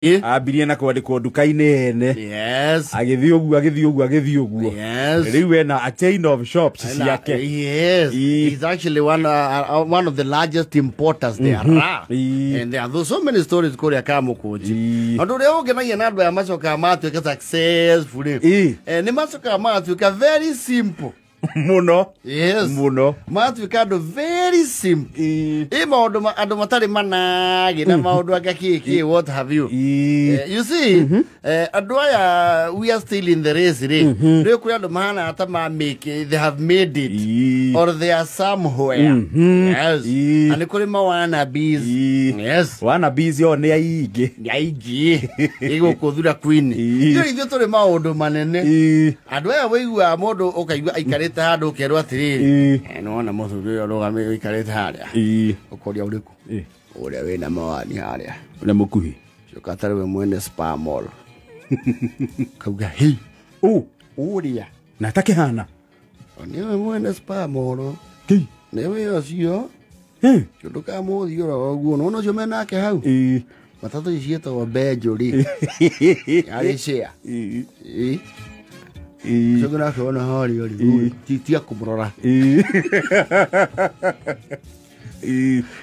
Ambirie na kwandĩkwo nduka-inĩ ene. Yes. Agĩthiĩ ũguo, agĩthiĩ ũguo, agĩthiĩ ũguo. Yes. Rĩu ena a chain of shops ciake. Yes. He's actually one of the largest importers there are. And there are so many stories kũrĩa Kamũkũnji. Ũndũ ũrĩa ũngenagia na andũ aya macokaga matuĩka successful rĩ, nĩ macokaga magatuĩka very simple. Mũno. Yes. Mũno. Magatuĩka andũ very simple. Ĩ maũndũ andũ matarĩ managĩ na maũndũ anga kĩ what have you. You see, andũ aya we are still in the race rĩ. Rĩu kũrĩ andũ mahana ta ma make they have made it or they are somewhere. Yes. Na nĩ kũrĩ ma wannabes. Yes. Wannabes o nĩ aingĩ. Nĩ aingĩ. Ĩ gũkũ thura queen. Ithuĩ ithuĩ tũrĩ maũndũ manene. Andũ aya wĩiguaga mũndũ ũkaigua aikarĩte handũ ũkerwo atĩrĩrĩ, nĩwona mũthuri ũyũ ũrũgamĩte ũikarĩte harĩa. Ũkoria ũrĩkũ? Ũrĩa wĩna mawani harĩa. Ũrĩa mũkuhĩ. Coka atarĩ we mwene Spa Mall. Kauga hei. Ũ. Ũrĩa. Na atakĩhana. Nĩwe mwene Spa Mall. Kĩ? Nĩwe ũcio. Ndũkamũthiũra ũguo. Nĩwona ũcio menake hau? Matatũ ici ciĩtagwo Benjo rĩ. Yarĩ share. Ũcio nake wona harĩa rĩ, tiga kũmũrora.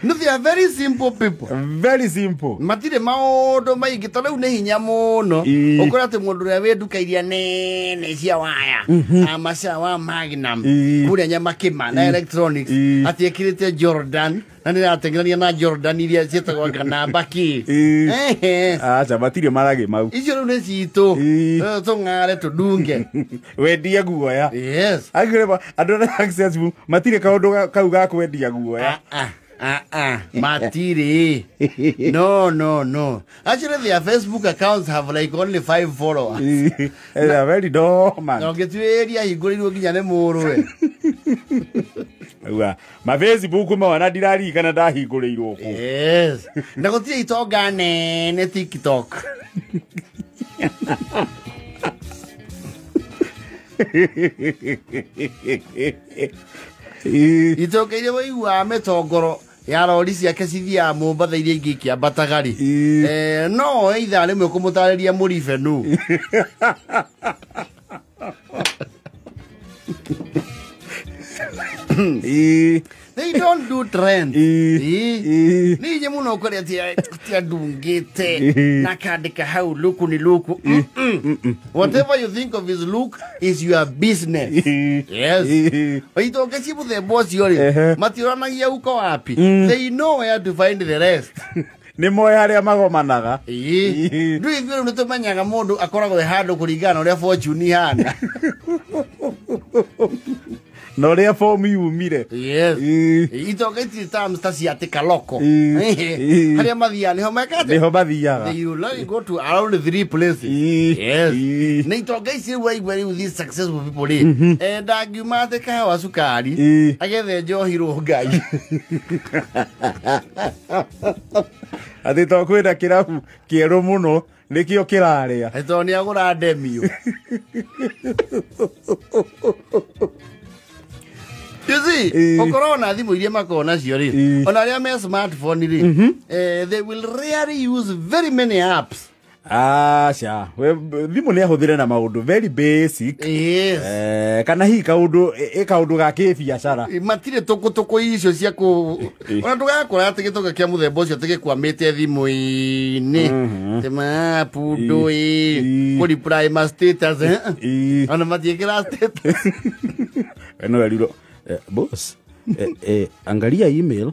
No, they are very simple people. Very simple. Matirĩ maũndũ maingĩ ta rĩu nĩ hinya mũno. Ũkora atĩ mũndũ ũrĩa wĩ nduka iria nene cia waya, amaca wa Magnum, kũrĩa Nyamakĩma na electronics, atĩ ekĩrĩte Jordan, na nĩ arateng'erania na Jordan iria ciĩtagwo anga namba kĩ. Ehe. Aca, matirĩ maragĩ mau. Icio rĩu nĩ citũ. Tũng'are tũndunge. Wendie guoya. Yes. Angĩrĩ andũ arĩa successful matirĩ kaũndũ kau ga kwendia guoya. Matirĩ. No, no, no. Actually, their Facebook accounts have like only 5 followers. They are very dormant. Na ũngĩtuĩria hingũrĩirwo nginya nĩ mũrũwe. Auga, ma Facebook mawona ndiraririkana ndahingũrĩirwo kũ. Yes. Na gũtirĩ itonga nene TikTok. Itonga iria waiguaga mĩtongoro ya rori ciake cithiaga Mombatha iria ingĩ ikĩambataga rĩ. No oe ithaa rĩmwe kũmũtarĩria mũribe nũ. They don't do trend. Nĩ hinya mũno ũkore atĩ andungĩte na akandĩka hau luku ni luku. Whatever you think of his look is your business. Yes. Itonga ci mũthemba ũcio rĩ, matiũranagia uko wapi. They know where to find the rest. Nĩ moĩ harĩa magomanaga. Ndũĩ ithuĩ rĩu nĩtũmenyaga mũndũ akoragwo e handũ kũringana na ũrĩa fortune ihana. Na ũrĩa form yumire. Yes. Itonga itirĩ terms ta cia atĩ kaloko. Harĩa mathiaga nĩho mekaga atĩa? Nĩho mathiaga. They will only go to around 3 places. Yes. Na itonga ici rĩu waigua rĩu these successful people rĩ, ndangiuma atĩ kahawa cukari, agethe njohi rũngai. Atĩ to kwĩna kĩrabu kĩerũ mũno nĩkĩo kĩrarĩa. Atĩ tondũ nĩagũra ndemio. You see, okorwo na thimũ iria makoragwo nacio rĩ, ona arĩa me smartphone rĩ, they will rarely use very many apps. Aca, we thimũ nĩ ahũthĩre na maũndũ very basic. Yes. Kana hihi kaũndũ, kaũndũ ga kĩbiacara. Matirĩ tũkũtũkũ icio cia kũ ona ndũgakora atĩ gĩtonga kĩa mũthemba ũcio atĩ gĩkwamĩte thimũ-inĩ. Atĩ ma-app ndũĩ, kũ reply ma status, eh? Ona matiĩkĩra status. We no werirwo, boss, angalia email.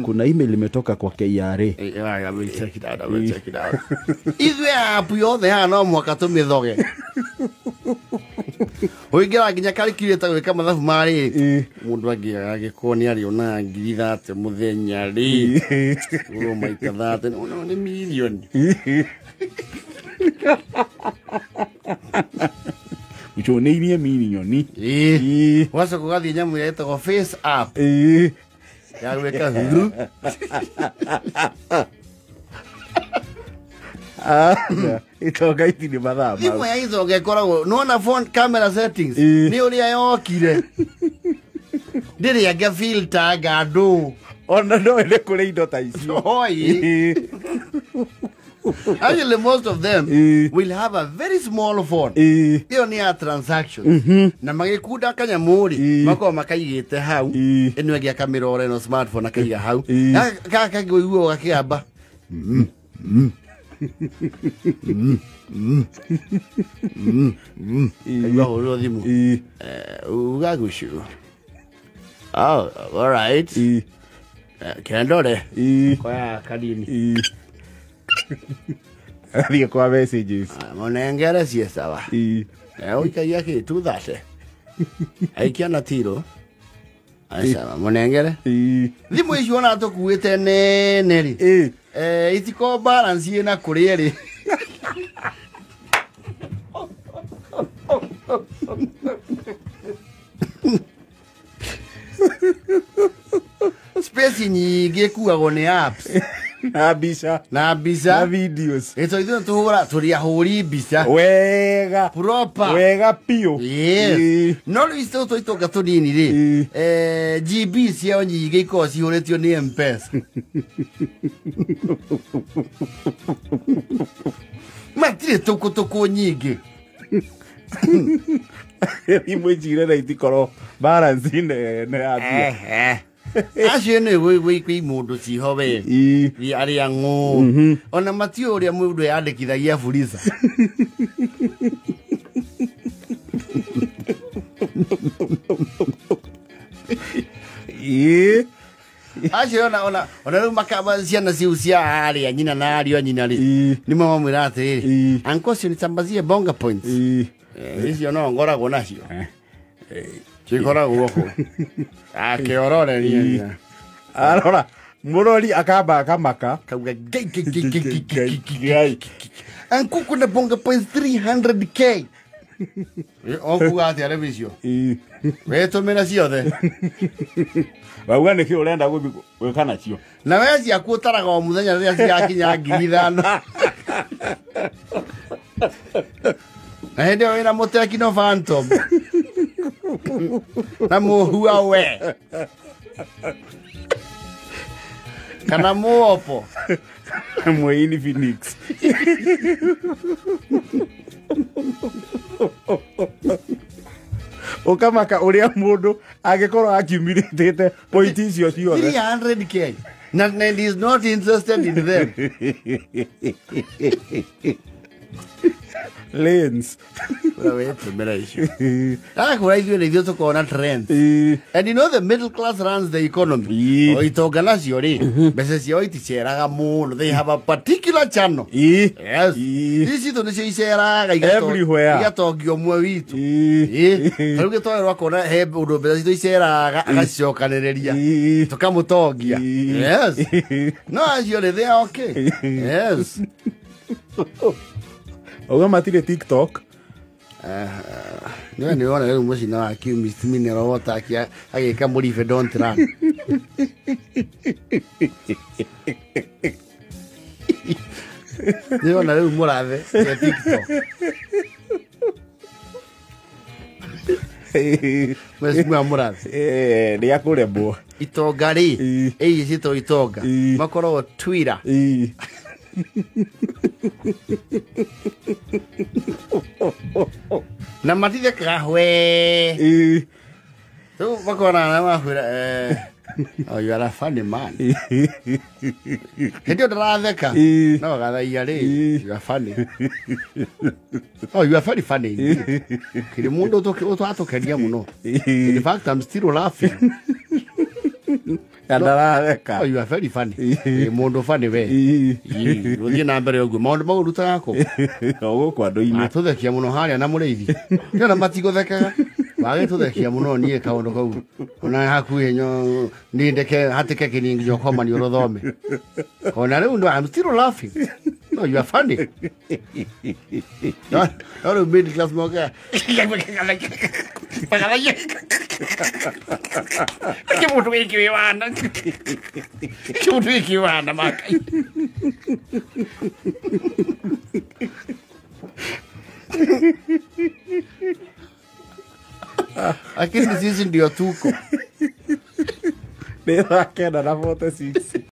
Kuna email imetoka kwa KRA. I will check it out, I will check it out. Ithuĩ app yothe haha no mũhaka tũmĩthoge. Ũingĩra nginya calculator gwĩka mathabu ma rĩrĩ. Mũndũ angĩaga gĩkorwo nĩ arĩonaga ngiri thate mũthenya rĩ. Ũrwo maita thate, no, nĩ mirioni. Uconeirie mirioni. Ũgacoka ũgathiĩ nyamũ ĩrĩa ĩtagwo face app. Ya gwĩka huru. Itonga itirĩ mathaa mau. Thimũ ya itonga ĩkoragwo, nĩwona phone camera settings, nĩ ũrĩa yokire. Ndĩrĩ anga filter anga ndũ. Ona no ĩrĩ kũrĩ indo ta icio. Oi. Actually, most of them will have a very small phone. Ĩyo nĩ ya transactions. Na magĩkunda kanyamũ-rĩ, makoragwo makaigĩte hau. Ĩno ĩngĩ akamĩrora ĩno smartphone akaiga hau. Gaka kangĩiguo gakĩgamba. Kaigua hũrĩrwo thimũ. Uga gucu. Oh, all right. Kendore. Koya kanini. Athiĩ kwa messages. Mũnengere ciĩ sawa. Ũikagia kĩ 230. Aikia na tiro. Sawa, mũnengere. Thimũ icio ona tũkuĩte nene rĩ. Itiko balance ĩna kũrĩa rĩ. Space nyingĩ ĩkuagwo nĩ apps. Na mbica. Na mbica. Na videos. Ĩto ithuĩ tũhũra tũrĩ ahũri mbica. Wega. Proper. Wega piũ. Yes. No rĩu ici tũtũ itonga tũnini rĩ, GB ciao nyingĩ ikoragwo cihũrĩtio nĩ M-Pesa. Matirĩ tũkũtũkũ nyingĩ. Thimũ ici nene itikorwo balance nene ya mbia. Acio nĩ gwĩ mũndũ ciho we. Arĩa ng'ũ. Ona matiũĩ ũrĩa mũndũ yandĩkithagia Fuliza. Acio ona rĩu makaba ciana ciu cia arĩa nyina na ariũ a nyina rĩ, nĩ mamwĩra atĩrĩrĩ, uncle ũcio nisambazie bonga points. Icio no ngoragwo nacio. Cikoragwo gũkũ. Akĩororeria. Arora, mũrori akamba akamaka. Kauga gai gai gai gai gai gai. Uncle kuna bonga points 300k. Okuga atĩa rĩu icio? Wĩtũmĩra ciothe. Wauga nĩkĩ ũrenda gũthiĩ gwĩka nacio? Na we ciaku ũtaraga o mũthenya rĩrĩa cigakinya 5,000. Na hĩndĩ ĩyo wĩna mũtekino Phantom. Na mũhua we. Kana mũopo. Mwĩ Phoenix. Ũkamaka ũrĩa mũndũ angĩkorwo accumulated point icio ciothe. 300k. And he is not interested in them. Lanes. Ndakũra ithuĩ nĩ ithuĩ tũkona trends. And you know the middle class runs the economy. O itonga nacio rĩ, mbeca ciao iticeraga mũno. They have a particular channel. Yes. Ici citũ nĩcio iceraga igatongia ũmwe witũ. Tarĩu gĩtoero akona he ũndũ mbeca citũ iceraga agacicokanĩrĩria tũkamũtongia. Yes. No acio rĩ, they are okay. Yes. Auga matirĩ TikTok. Nĩwe nĩ wona rĩu mũcina wa chemist mineral water agĩka mũribe don't run. Nĩ wona rĩu mũrathe ya TikTok. Mheshimiwa mũrathe. Nĩ akũremwo. Itonga rĩ, ĩi citũ itonga. Makoragwo Twitter. Na matithekaga hwe. Rĩu makona na makwĩra, oh, you are a funny man. Hĩndĩ ĩyo ndaratheka no gathaia rĩ, you are funny. Oh, you are very funny indeed. Kĩrĩ mũndũ ũtũkenia mũno. In fact, I'm still laughing. Ndaratheka. Oh, you are very funny. Mũndũ funny we. Ũthiĩ na mbere ũguo. Maũndũ mau ũrutaga kũ? O gũkũ andũ-inĩ. Atũthekia mũno harĩa na mũrĩithi. Ndĩrona matigũthekaga. Wagĩtũthekia mũno niĩ kaũndũ kau. Ona hakuhĩ niĩ ndeke hatĩke kĩnini nginya ũkoma nĩ ũrũthome. Ona rĩu no, I'm still laughing. No, you are funny. No, rĩu middle class mokaga. Kĩmũndũ gĩkĩ wĩ wana. Kĩmũndũ gĩkĩ wĩ wana makai. Lakini sisi ndio tuko. Nĩ thaa 9:46.